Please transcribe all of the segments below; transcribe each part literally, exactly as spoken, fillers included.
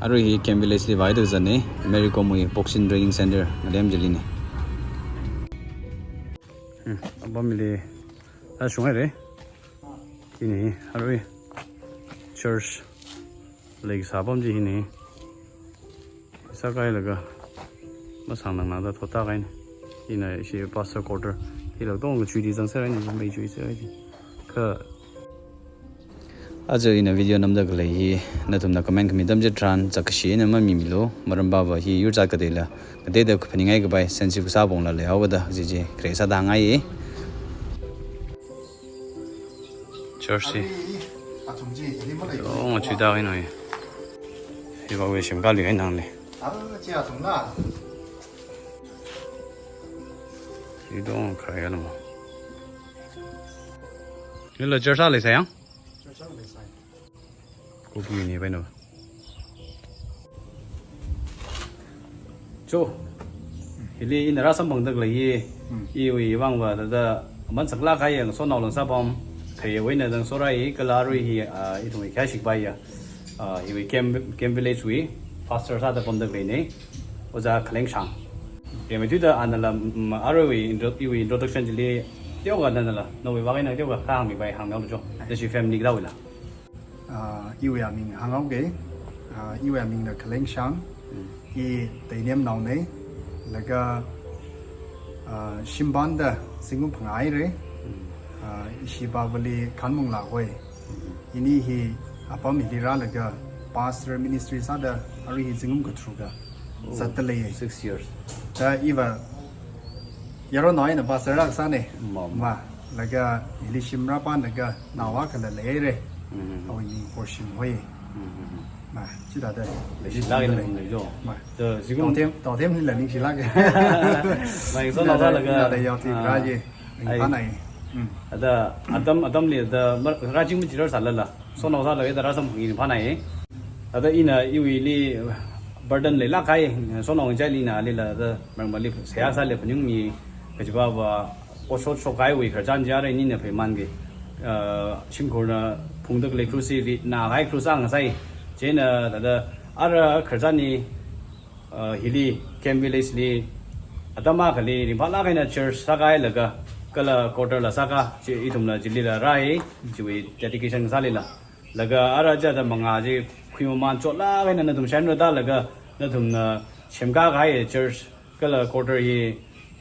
Arui hi Camp Village li vāhaida kazanne, Mary Kom wui Boxing Training Center ngalem chili ne. Hmm, apam hili, a shung haire. Hine, arui church leikasā apam chi hine. Sākahailaga, masānganāda thotā kahaine. Hina ishi pastor quarter. Hila tong chuili zangser haine, mei chuiser haine. Kha aja ina video namda khalei hi, nathumna comment khami atam chitharan, chākashi eina mamimilu, maram vava hi yur zat kateila, kateida phaningai kapai, sensitive kasā pongla leihaoda, kaji chi, khare sāda ngai. Church hi. Athum chi, hili malei. Oh, chuida kahaina hi. Hiva wui shim kali kahaina le. Ah, chi athum la. Hidong kharei ya lama. Hila church a leisai yang? Church a leisai. Kuki ni pai no. Cho. Hili ina rāsamphangda khalei hi, Hmm. iwui vangva thāda aman saklāk kahai yang sonao langsā apam, khare wui eina zangsorai, kala arui hi, ah, ithumwui khayāshi kapai ya. Ah, hiwui Camp, Camp Village wui pastor sāda pamda khaleine. Ojā Khalengshang. Rimeithuida anala, mm, aruiwui intro-, iwui introduction chili, teokha nanala, nawui vang eina teokha kahāngmipai, hāngmilu cho. Nashi family kathāwuila. Ah, iwui aming hānghaoke, ah, iwui amingna Khalengshang, Mm. i Teinem naone, laga, ah, shimpanda zingkum phangā haire, Mm. ah, ishi Bhavali Khanmung Lahoi. Mm. Ini hi apam hili rālaga pastor ministry sāda arui hi zingkum katharuka Oh, zatda lei. Six years. Da iva yaronao eina pastor rākasāne. Ma, ma. Ma, laga hili shim rāpamlaga nao akhala leire. Mm-hmm. Awui ming Porshim hoi. Mm-hmm. Ma, chithāda. Leishilāk eina lei. Leijo. Ma. Da zingkum Taothem, Taothem hila ningshilāke. Ma, ina sonao da, sālaga. Ina da yaothui Ah. rāje. Ai. Ringphānai. Mm. Ada atam, atamli da mar-, rāching machirar sālala. Sonao sālaga da rāsamphang ringphānai. Ada ina iwuili burden leilāk kahai, sonao ngachaili ina alila da marmali seihā sālaga phaningmi kajiva va, oshot shokhaiwui khararchan chi arui nina pheimanke. Ah, shimkhurna phungda khalei cross hi ritna kahai cross ngasai. Chieina thāda ara khararchan hi, ah, hili Camp Village li atam akhali ringphālāk eina church sākahailaga, kala quarter la sāka, chi ithumla chilila rāhai, chiwui dedication sālila. Laga ara chithāda mangā chi khuimaman chotlāk eina nathum shānra tālaga, nathumna semkā kahai church kala quarter hi,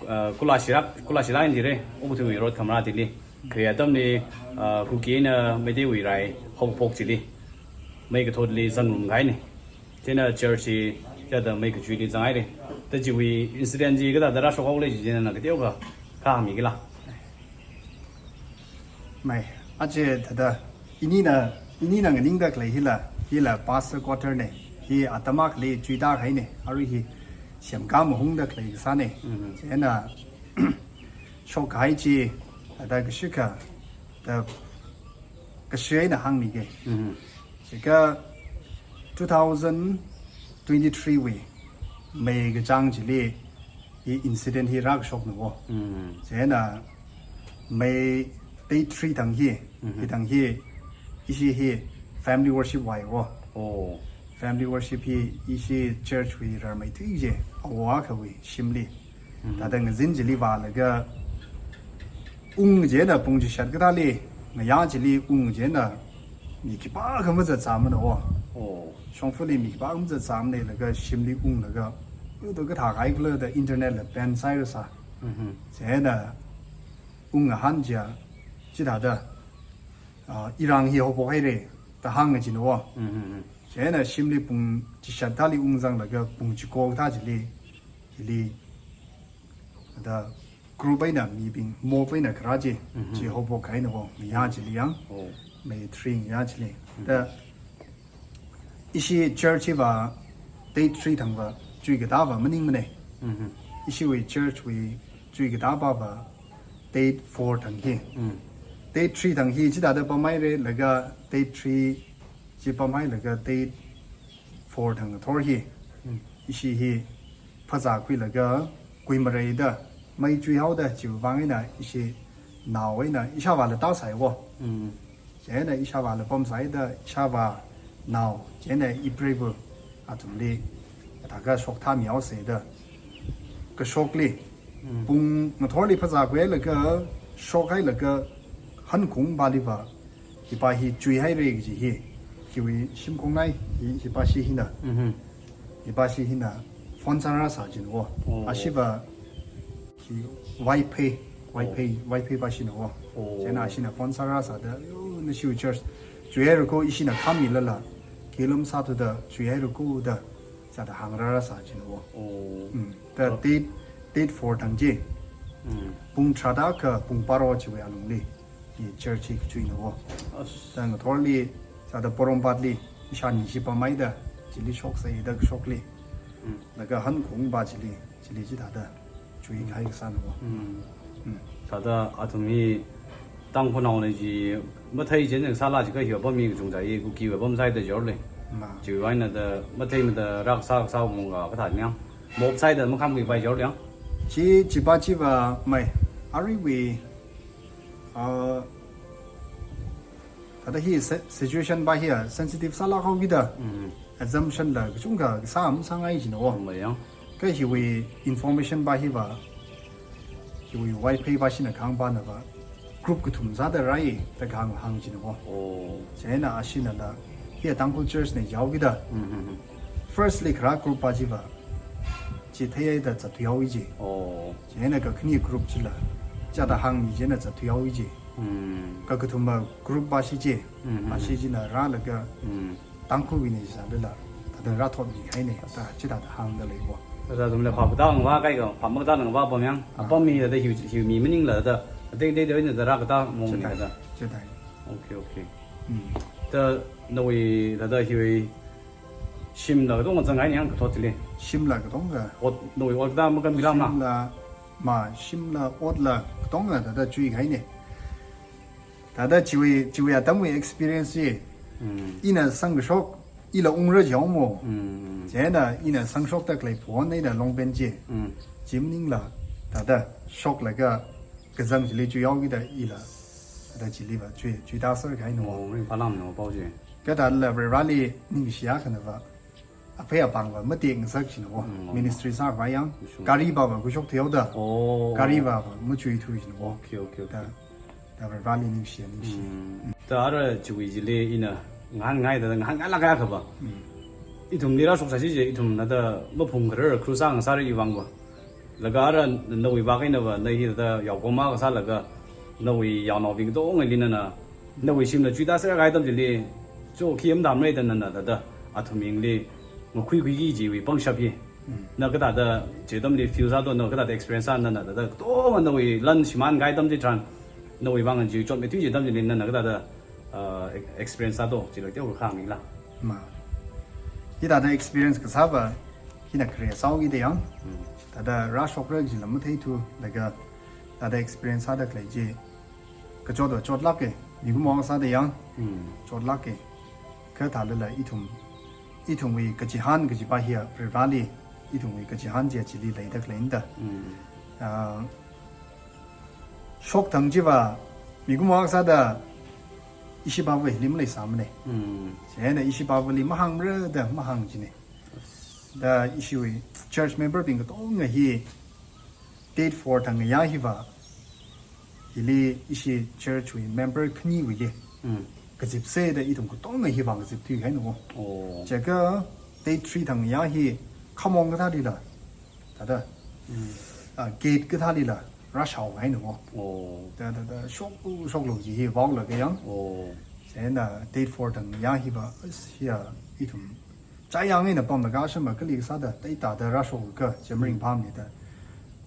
ah, khula shilāk, khula shilāk eina jire, okathuiwui road khamrā chili. Khare atamli, ah, Kuki eina Meiteiwui rai haophok chili. Mei kathotli zangrum kahaine. Chieina church hi chithāda mei kachuili zanghaire. Da chiwui incident chi kathāda rāshokhaole chi chieina kateokha kahāngmikila. Mai, aja thāda, inina, inina nganingda khalei hila, hila pastor quarter ne, hi atam akhali chuida kahaine, arui hi semkā mahungda khalei kasāne. Mhm. Chieina, shokkahai chi, thāda kashikha, da kashi eina hāngmike. Mhm. Chikha two thousand twenty-three wui May kachāng chili hi incident hi rākashokna wo. Mm. Chieina May date three thang hi, Mhm. hi thang hi, ishi hi family worship vāi wo. Oh. Family worship hi ishi church wui rarmeithui chi, awo akhawui shimli. Mhm. Thāda ngazin chili vālaga, ung chieina pung chishat kathāli, ngayā chili ung chieina, mi khipākha mazatsāmana wo. Oh. Shongfali mi khipākha mazatsāmana laga shimli unglaga, udo kathā kaikhala da internet la ban sāhairasā. Mhm. Chieina ung ngahān chiya, chithāda, ah, irāng hi haophok haire, da hāngkajina wo. Mhm. Chieina shimli pung chishat thāli ungzanglaga pung chiko kathā chili, chili, da group eina mibing, mob eina kharā chi, Mhm. chi haophok kahaina wo, ngayā chili yang, Oh. May three ngayā chili. Mhm. Da ishi church hiva date three thangva chuikatā va maningmane. Mhm. Ishiwui church wui chuikatā pava date four thang hi. Mm. Date three thang hi chithāda pamhaire laga date three chi pamhailaga date four thang ngathor hi. Mm. Ishi hi phazā khuilaga kuimareida mei chuihaoda chiwui vang eina ishi nao eina ishāvāla tāsai wo. Mm. Chieina ishāvāla pamsaida ishāvā nao, chieina ipreiva Athumli, thākha shokthā mihaosa da. Kashokli, pung ngathorli phazā khuilaga, shokhailaga, hankhung pāli va, hipa hi chuihaira kaji hi, hiwui shimkhongnai, hi, hipa shi hina. Mhm. Hipa shi hina, phone sārāsa jin wo. Oh. Ashiva, hi Vaiphei, Vaiphei, Vaiphei pa shina wo. Oh. Chieina ashina phone sārāsa da, "Yo, nashiwui church chuihaira ko," ishina khamilala, "Khi lumsāthuda chuihaira ko," da, sāda hāngrārāsa jin wo. Oh. Mm. Da Oh. date, date four thang chi. Mm. Pung tharāda kha pung pharo chiwui alungli, hi church hi kachuina wo. As. Da ngathorli, sāda Porompat li, ishāni shi pamhaida, chili shoksa da kashokli. Mm. Laga hankhung pa chili, chili chithāda chuikhai kasāna wo. Mm. Mm. Sāda athum hi Tangkhulnaona chi mathei chieina sāla chi kha hiwui apam hi kachungkha hi Kukiwui apam sāhaida jorle. Ma. Chiwui eina da matheimada rākasā kasā mungga kathā niang. Mob sāhaida makhamkhui pai jorle. Chi, chipa chiva mai. Aruiwui, ah, thāda hi si-, situation pa hi a sensitive sālāk haokida. Mm. Assumption la kachungkha kasā masāngai jin wo. Mayang. Kha hiwui information pa hiva, hiwui Vaiphei pa shina kahāng pana va, group kathum sāda rāi da kahāng hāng jin wo. Oh. Chieina ashinala, hi a Tangkhul church na jihaokida. Mm-hmm. Firstly kharā group pa chiva, chi theihaida zatthui haowa ji. Oh. Chieina kakhane group chila, chithāda hāngmi chieina zatthui haowa ji. Mm. Kakathuma group pa shi ji, Mm-hmm. ashi china rālaga, Mm. Tangkhulwuina sālala, thāda rāthotmi kahaina, thāda chithāda hāngda lei wo. Thāda athumla phap tangva kaikha, phap makatangva pamyang. Ah. Apam hi thāda hiwui, hiwui mi maningla thāda, ateng teng teng thāda rākatā mong Chithāda, da. chithāda. Okay, okay. Mm. Da nawui thāda hiwui shimla katonga zangngai niang kathot chili. Shimla katonga. Ot, nawui ot da makan milam na. Shimla, ma, shimla otla katonga thāda chuikahaina. Thāda chiwui, chiwui atamwui experience chi. Mm. Ina sangkashok, ila ungra jihaomo. Mm. Chieina ina sangshokda khalei phone eina longpen chi. Mm. Chi maningla, thāda shoklaga kazang chili chuihaokida ila, thāda chili va chui, chuitāser kahaina wo. Oh, ringphālākmana pao chi. Kathāla Vareli ningshiya khanava. Aphei apāng va matek ngasak jin wo. Mm, Ministry sākhavai yang. Sure. Gari pa va khuishokthui haoda. Oh. Gari pa va machuithui jin wo. Okay, okay, okay. Thāda, thāda Vareli ningshiya, ningshi. Mm. Thāda ara chiwui chili ina ngahānngai thāda ngahānngailāka kha va. Mm. Ithumli rāshok sāsi ji, ithumna thāda maphung kharar kru sāngasakra iwui vang va. Laga ara nawui vak eina va, na hi thāda yaokoma kasālaga, nawui yaonaobing katongali nana, nawui shimla chuitāser kahai atam chili, cho khi am damra da nana thāda, athum mingli, makhuikhuiki chiwui pangshap hi. Mm. Na kathāda, chi atamli feel sāto, na kathāda experience sā nana thāda, katonga nawui lan shimān kahai atam chitharan, nawui vang chi chotmeithui chi atam chili nana kathāda, uh, ex-, experience sāto, chila teokha hāngmila. Ma. Hithāda experience kasā va, hina khare sāhaokida yang. Mm. Thāda rāshokra jila matheithu, laga, thāda experience sāda khalei chi. Kachot va chotlāka, mikumo sāda yang. Mm. Chotlāka. Kathālala ithum, ithumwui kachihān kajipa hi a, Vareli, ithumwui kachihān chi a chili leida khalei da. Mm. Ah, shok thang chiva, mikumo sāda, ishi pava hili maleisāmana. Mm. Chieina ishi pavali mahāngra da mahāng jina. Thāda ishiwui church member bing katonga hi date four thang ngayā hiva, hili ishi church wui member khaniwuili. Mm. Kazipsa da ithum katonga hiva kazipthui kahaina wo. Oh. Chieina date three thang ngayā hi khamong kathālila. Thāda. Mm. Ah, gate kathālila rāshao kahaina wo. Oh. Thāda, thāda, shok, shoklu ji hi vaolaga yang. Oh. Chieina date four thang ngayā hiva, as, hiya, ithum. Chayang eina pamlaga shima kali sāda, thāda, thāda rāshoka, chemring pamni da.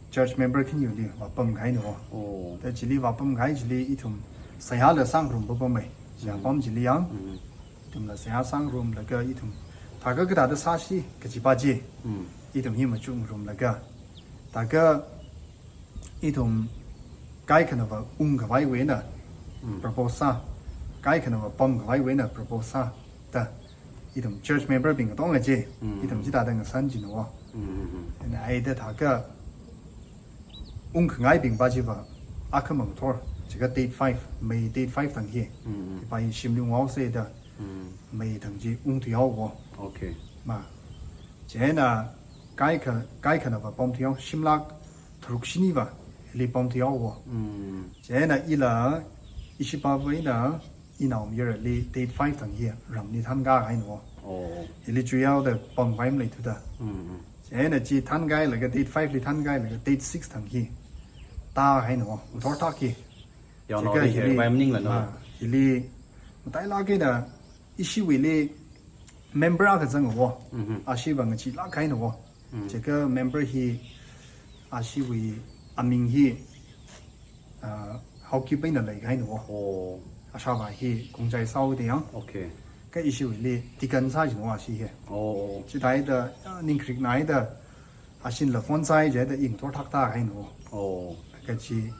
Church member khaniwuili vāpam kahaina wo. Oh. Thāda chili vāpam kahai chili ithum, seihāla sāngarum papamai. Seihā Mm. pam chili yang. Mm. Ithumla seihā sāngarumlaga ithum. Thākha kathāda sāsi, kajipa chi. Mm. Ithum hi machukngarumlaga. Thākha ithum kaikhanava ungkhavaiwui eina Mm. propose sā. Kaikhanava pamkhavaiwui eina propose sā. Da. Ithum church member bing katonga chi. Mm. Ithum chithāda ngashan jina wo. Mm, mm, mm. Eina ai da thākha ungkhangaibing pa chiva. Akhamang thor. Chikha date five. May date five thang hi. Mm, mm. Hipa hi shimli unghaosa da. Mm. May thang chi ungthui haowa. Okay. Ma. Chieina kaikha, kaikhanava pamthuihaowa, shimlak tharuk shiniva hili pamthuihaowa. Chieina ila, ishi pāva eina, inaomayarali date five thang hi ramli thankā hainawo. Oh. Hili chuihaoda pamvai maleithuda. Chieina chi thankālaga date five li thankālaga date six thang hi tā hainawo. Thorthak hi. Yaonaoli chiakha hi hili, vai maningla no. Ah, hili matailāk eina ishiwuili member akha zangwo. Ashiva ngacheelāk hainawo. Chiakha member hi ashiwui aming hi, ah, Haokip eina leikahainawo. Oh. Ashāvā hi Khongchai Sao da yang. Okay. Kha ishiwuili deacon sāchinawo ashi hi. Oh, oh. Chithāda, ah, ningkrik naida, ashinla phone sāi jida i ngathorthak tā hainawo. Oh. Kha chi,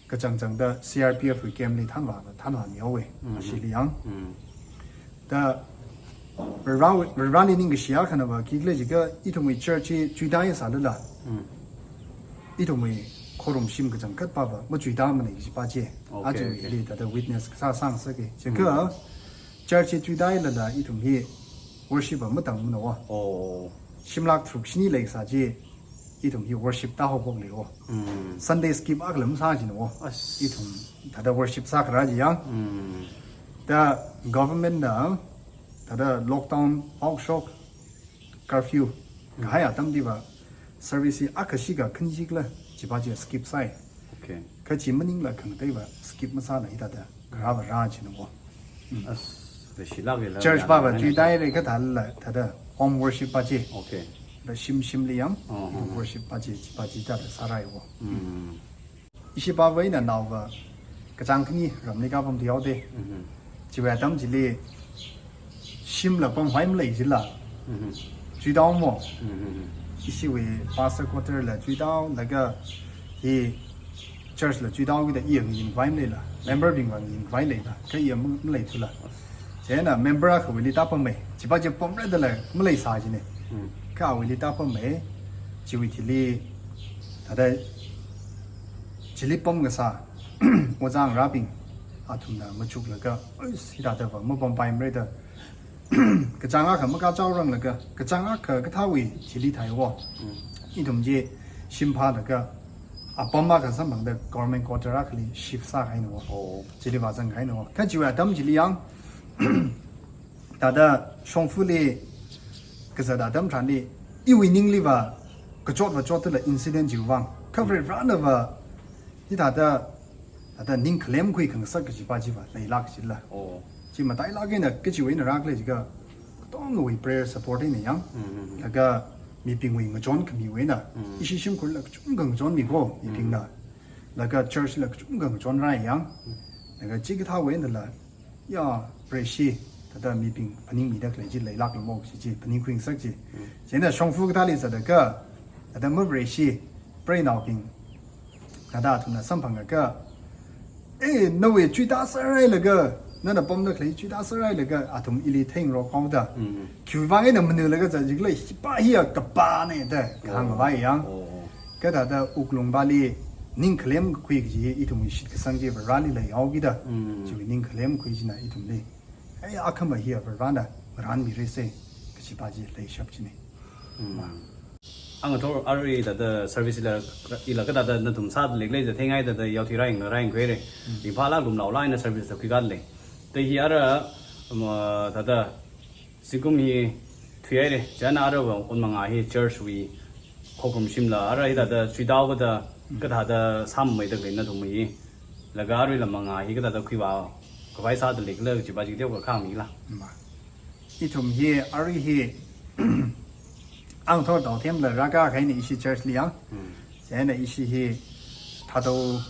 kachangchangda C R P F wui camp li thanvā, thanvāmihaowa, ashili yang. Da, Vareli, Vareli ningkashi akhanava khikhala jiakha ithumwui church hi chuitāsālala. Ithumwui khorumshim kachangkhatpava machuitāmana kajipa chi. Okay, okay. Aja hili thāda witness kasā sāngasaka. Jiakha church hi chuitālala ithum hi worship va matangmanawo. Oh. Shimlak tharuk shini leisā chi ithum hi worship tāhaophokliwo. Sunday skip akhala masāchinawo. As. Ithum thāda worship sākharā chi yang. Da government na thāda lockdown, phaoshok, curfew kahai atamliva service hi akha shikha khanishikhala chipa chi skip sāi. Okay. Kha chi maningla khangateiva skip masāla hithāda kharāva rāchinawo. As, leishilākla church pava chuitāhaira kathāla thāda home worship pa chi. Okay. Da shimshimli yang, oh, oh, worship pa chi, chipa chi thāda sāraiwo. Ishi pāva eina naova kachāng khani ramli kapamthuihaoda. Chiwui atam chili shimla pamvai malei jila. Chuitāhaomo. Ishiwui pastor quarter la chuitāhaolaga hi church la chuitāhaokida i ngayinvai maleila. Member bingva ngayinvai leila. Kha i ma-, maleithula. Chieina member akhawuili tāpammi. Chipa chi pamra dala maleisā china. Kha awuili tāpammi. Chiwui thili thāda chili pamkasā ojā ngarābing athumna machuklaga, "Uis, hithādava mapampaimara" da. Kachāng akha makachao ranglaga, kachāng akha kathāwui chili thaiwo. Ithum chi shimphālaga, apam akha samphangda government quarter akhali shift sākahainawo. Oh. Chili vāzangkahainawo. Kha chiwui atam chili yang, thāda shongfali kazat atam tharanli, iwui ningliva kachotva chotdala incident chiwui vang. Kha Varivarānava hithāda, thāda ningkhalem khuikhangasak kajipa chiva leilāk jila. Oh. Chi matailāk eina kachiwui eina rākhala jiakha, katongawui prayer support eina yang. Laga mibingwui ngachon khamiwui eina. Ishi shimkhurla kachungkha ngachonmiko, mibingna. Laga church la kachungkha ngachonrai yang. Laga chikathāwui einala, ya, Vareshi, thāda mibing phaningmida khalei chi leilāklamo kaji chi, phaningkhuingasak chi. Chieina shongfa kathāli zatlaga, thāda ma Vareshi, preinaobing, thāda athumna samphanglaga, "Eh, nawui chuitāserhailaga, nana pamda khalei chuitāserhailaga," athum ili theingarokhaoda. Khiwui vang eina manalaga zat jikhala, hipa hiya kapāna da, kahāngva yang. Oh, oh. Kathāda wuklungvali ningkhalem khui kaji hi ithumwui shitkasang chi Vareli leihaokida. Chiwui ningkhalem khui china ithumli, "Ei, akhama hiya Varena ngarānmirasa," kajipa chi leishap china. Angathor arui thāda service la, ila kathāda nathum sāda leikhala jiakha theingai thāda yaothui rāyang rāyangkhuira. Ringphālāk lumlaolāk eina service la khuikālei. Thāda hi ara, um, thāda zingkum hi thuihaira. Chieina arava ot mangā hi church wui khokharum shimla, ara hithāda chuitāhaokada, kathāda sāmamida khalei nathum hi. Laga aruila mangā hi kathāda khuivā khavai sāda leikhala kajipa chi teokha khāngmila. Ma. Ithum hi, arui hi, Angathor Taothemla rākā kahaina ishi church li yang. Chieina ishi hi Thadou,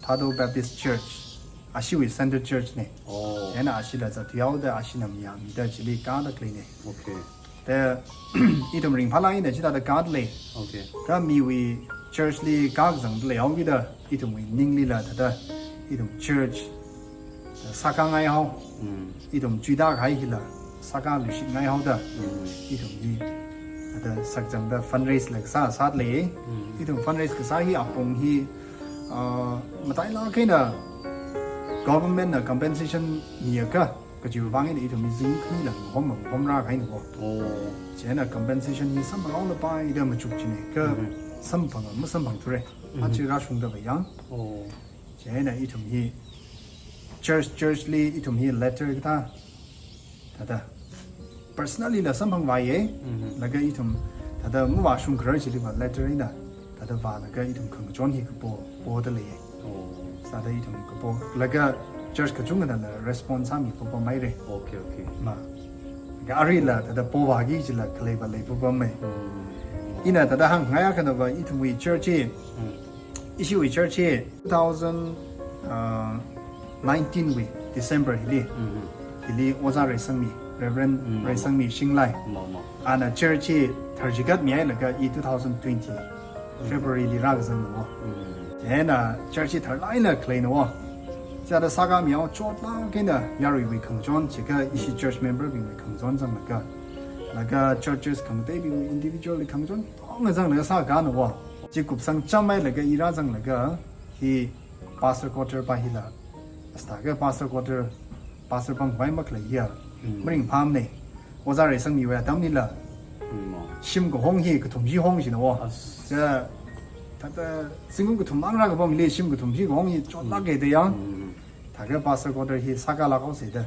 Thadou Baptist Church, ashiwui center church na. Oh. Chieina ashila zatthuihaoda ashina mayāmida chili kāda khaleina. Okay. Thāda ithum ringphālāk eina chithāda kāda lei. Okay. Kha miwui church li kākazangda leihaokida, ithumwui ninglila thāda ithum church, thāda sākā ngaihao. Ithum chuitākahai hila sākā luishit ngaihaoda. Ithum hi thāda sakzangda fundraise la kasā sāda lei. Ithum fundraise kasā hi apong hi, ah, matailāk eina government na compensation miakha, Kajiwui vang eina ithum mi zing khanila hom hom rākahaina ko. Oh. Chieina compensation hi samphanghaolapai da machuk china. Kha Mhm. samphang masamphangthura. Mhm. Aja rāshungda vāya. Oh. Chieina ithum hi church, church li ithum hi letter kathā thāda personally la samphangvāya. Mhm. Laga ithum thāda mavāshungkharar chiliva letter eina thāda vālaga ithum khangachon hi kapo, poda leiya. Oh. Sāda ithum kapo, laga church kachungkhana la response sāmi papamhaira. Okay, okay. Ma. Laga aruila thāda povāki chila khaleiva leipapamhai. Mm. Ina thāda hāngngaiya khanava ithumwui church hi, Mm. ishiwui church hi two thousand, uh, nineteen wui December hili. Mhm. Hili Ojā Reisangmi, Reverend Mm, Reisangmi Shinglai. Ma, ma. Ana church hi tharchigat mihailaga i two thousand twenty Mm. February li rākazangna wo. Mm. Chieina church hi tharlāk eina khaleina wo. Chithāda sākāmihaowa, chotlāk eina yaruiwui khangachon, chiakha ishi church member bingwui khangachon zanglaga, laga churches khangateibingwui individual li khangachon katonga zanglaga sākāna wo. Chi kupsang chamhailaga i rāzanglaga hi pastor quarter pa hila. Asta kha pastor quarter, pastor pamkhavai makhalei hiya. Hmm. Maringphāmana. Ojā Reisangmiwui atamlila. Hmm, mo. Shim kahong hi kathum chi hongshina wo. As. Chithāda zingkum kathum mang rākapamli shim kathum chi kahong hi chotlāka da ya. Hmm. Thākha pastor quarter hi sākālāk haosa da.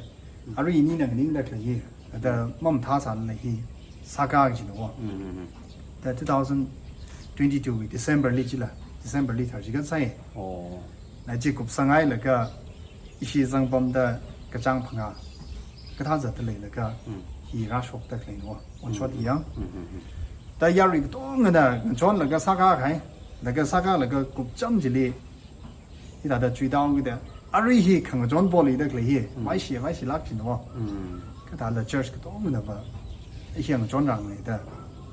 Arui inina nganingda khalei hi, thāda mamathā sālala hi sākā kajina wo. Mm, mm, mm. Thāda two thousand twenty-two wui December li chila, December li tharchigat sāi. Oh. Na chi kupsanghailaga ishi zangpamda kachāng phangā kathā zatda leilaga Mm. hi rāshokda khaleina wo. Onshot Mm. hi ya. Mm, mm, mm. Thāda yarui katongana ngachonlaga sākākahai, laga sākālaga kupcham chili hithāda chuitāhaokida, arui hi khangachon poleida khalei hi, Mm. vaishi, vaishilāk kajina wo. Mm. Kathāla church katonganava, ishi ngachonrangna da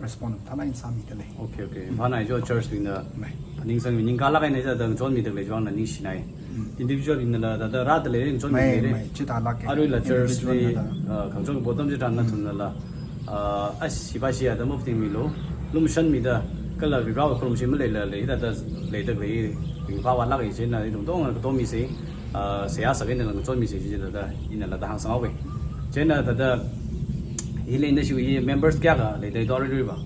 respond mathālāk eina sāmida lei. Okay, okay. Mm. Phānai jo church bingna Mai. phaningsangmi ningkālāk eina thāda ngachonmida khalei chiwui vangna ningshinai. Mm. Individual binala thāda rāda lei, ngachonmida Mai, lei. mai, chithālāka. Aruila church Individual li, na da. uh, khangachon kapo atam chitharan Mm. nathumnala, uh, ashi pa shi atam maphaning milu, lumashanmida, kala Varivarāwui kharumshi maleilala, hithāda leida khalei, ringphāvālāka chieina, ithum katonga katomisa, ah, seihā sākha einala ngachonmisa chi thāda, inala thāda hāngsanghaowa. Chieina thāda, hili nashiwui hi members kayākha leida to aruiruiva?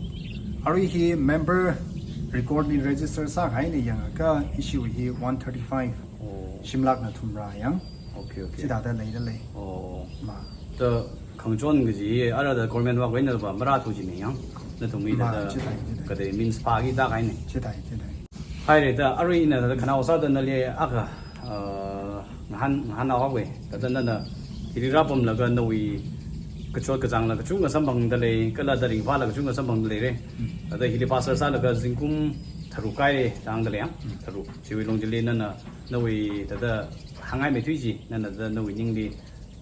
Arui hi member record li register sākahai eina yangakha ishiwui hi one thirty-five. Oh. Shimlākna thumrā yang. Okay, okay. Chithāda leida lei. Oh. Ma. Thāda khangachon kaji, ara thāda government work einava marāthu kajina yang. Nathumwui Ma, thāda chithāi, chithāi. kathei means phāki tākahaina. Chithāi, chithāi. Haira thāda, arui ina thāda khanao sāda nali akha, uh, ngahān, ngahānhaowa. Thāda nana hili rāpamlaga nawui kachot kachāngla kachungkha samphangda lei, kala thāda ringphāla kachungkha samphangda leira. Mm. Thāda hili pastor sālaga zingkum tharuk kāi tāngda lei yang. Mm. Tharuk. Chiwui lung chili nana nawui thāda hāngngai meithui chi, nana thāda nawui ningli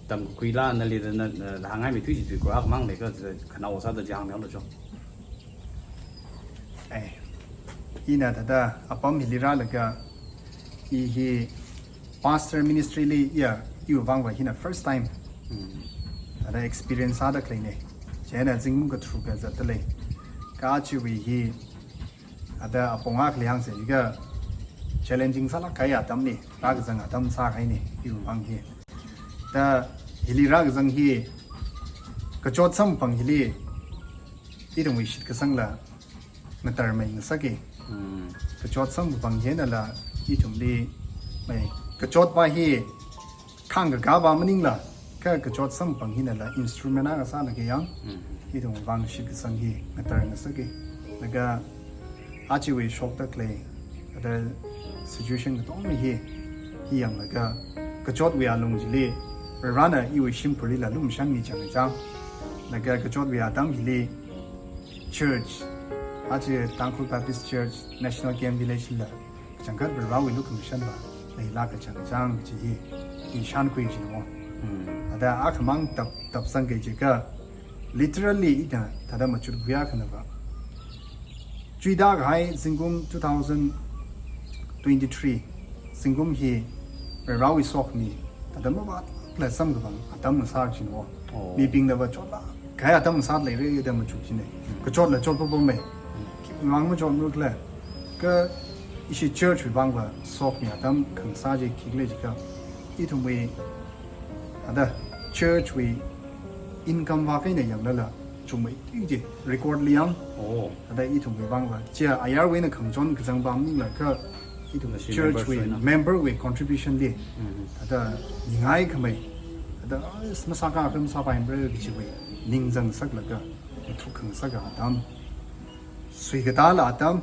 tamkakhuila nali thāda na, na hāngngai meithui chi tui kura akhamang leikha thāda khanao sāda chi hāngmihaolu jo. Eh, ina thāda apam hili rālaga i hi pastor ministry li ya, iwui vangva hina first time. Mm. Thāda experience sāda khaleina. Chieina zingkum katharuka zatda lei. Kha chiwui hi thāda apong akha lei hāngsa jiakha challenging sālāk kahai atamli, rākazang atam sākahaina, iwui vang hi. Thāda hili rākazang hi, kachot samphang hili, ithumwui shitkasangla, ngatarmei ngasaka. Mm. Kachot samphang hinala, ithumli, mai, kachot pa hi, khāngkakā pa maningla, kha kachot samphang hinala instrument akha sālaga yang, Mm. ithumwui vang shitkasang hi ngatar ngasaka. Laga achiwui shokda khalei, thāda situation katonga hi, hi yanglaga, kachotwui alung chili, Varivarāna iwui shimkhurlila lumashanmi chang chang. Laga kachotwui atam hili, church, achi Tangkhul Baptist Church, National Game Village la, kachangkhat Varivarāwui lukhamashanva leilāka chang chang chi hi, i shānkhui kajina mo. Hmm. Thāda akhamang tap, tapsangki jiakha, literally ina thāda machut khuiya khanava. Chuida kahai zingkum two thousand twenty-three, zingkum hi Varivarāwui sokhami, thāda mavātlala samkaphang atam ngasā kajina mo. Oh. Mibingnava chotlāk kahai atam ngasā leira da machuk kajina. Kachotla chotpapamma. Khiwui vang machotmara khala. Kha ishi church wui vangva sokhami atam khangasā chi khikhala jiakha, ithumwui thāda Church wui income vak eina yanglala chungmeithui chi record li yāng. Oh. Thāda ithumwui vangva, chi ayarwui eina khangachon kazang pam maningla kha ithum church wui member wui contribution li. Mm-hmm. Thāda ningai khamei. Thāda, "Ai, masākha kha masāpaimara," kajiwui ning zangsaklaga, mathuk khangasaka atam, suikatala atam,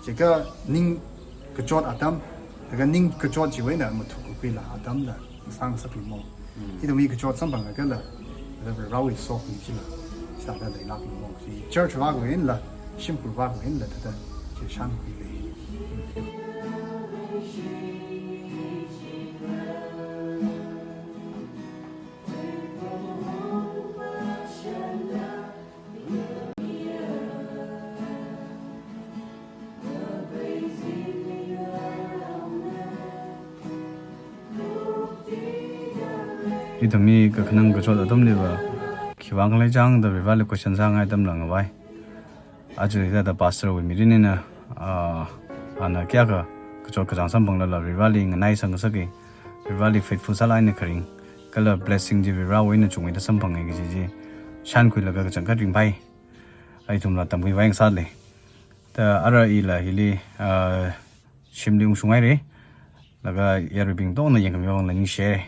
chikha ningkachot atam, laga ningkachot chiwui eina mathuk kakhuila atamla sāngasakluimo. Mm. Ithumwui kachot samphangakhala, laga Varewui sokhami chila, sāda leilākluimo. Chi church vakwui einala, shimkhur vakwui einala, thāda chi shānkhuilei. Ithumwui kakhanang kachot atamliva, khiwui vang khalei chang da Vareli question sāngai atamla ngavai. Aja hithāda pastor wui mirin eina, ah, ana kayākha kachot kachāng samphanglala Vareli nganaisangngasaka, Vareli faithful sālāk eina kharing, kala blessing chi Varewui eina chungmeida samphange kaji chi shānkhuilaga kachangkhat ringphai. Ithumla tamkhui vang sālei. Da ara ila hili, ah, shimli ungshunghaira. Laga yaruibing tongna yangkhami vangla ningshi.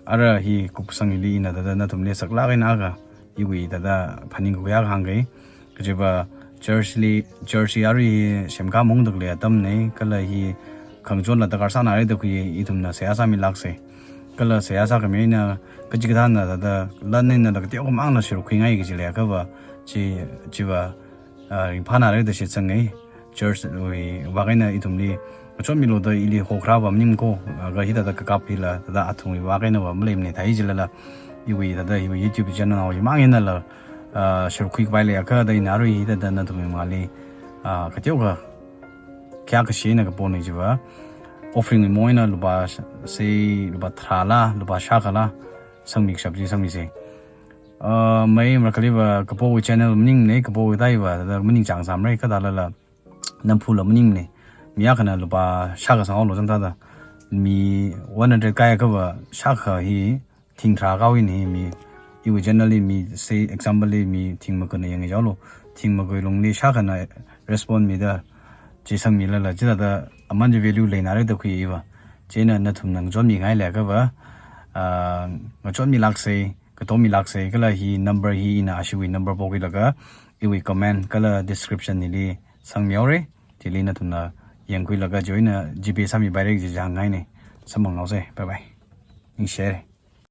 Ara hi kupsang hili ina thāda nathumli saklāk eina akha iwui thāda phaningkakhui akha hāngkei. Kajiva church li, church hi ara hi semkā maungda khalei atamna, kala hi khangachonla darkar sānara da khui ithumna seihā sāmilāksa. Kala seihā sākhami eina kachikathāna thāda lan einala kateokha mangla shurkhuingai kaji leiakhava, chi, chiva, ah, ringphānara da shitsanga. Church wui vak eina ithumli kachotmilu da ili hokharāva maning ko, ah, kha hithāda kakap hila, thāda athumwui vak einava maleimana thai jilala, iwui thāda iwui YouTube channel wui mang einala, ah, shurkhui kapai leiakha da ina ara hithāda nathumwui mangāli, ah, kateokha kayākha shina kapona chiva, offering wui mong eina lupā sh-, sei lupā tharāla, lupā shākhala, sangmikashap chi sangmisa. Ah, mai marakhaliva kapowui channel maningmana, kapowui thāiva, thāda maningchāng sāmara, kathālala namphula maningmana. Mi akhana lupā shākha sanghaolu chāng thāda. Mi one hundred kaiakhava shākha hi thing tharā kahaina hi mi, iwui channel li mi, say example li mi thing makuina yanghaolu. Thing makui lungli shākhana respond mida, chi sangmilala, chithāda aman chi value leinara da khui iva. Chieina nathumna ngachonmingai leiakhava, ah, ngachonmilāksa, katomilāksa, kala hi number hi ina ashiwui number pokhuilaga, iwui comment kala description hili sangmihaora. Chili nathumna yangkhuilaga join na GPay sāmipaira kaji chi hāngngaina. Samphanghaosa. Bye bye. Ningshihaira.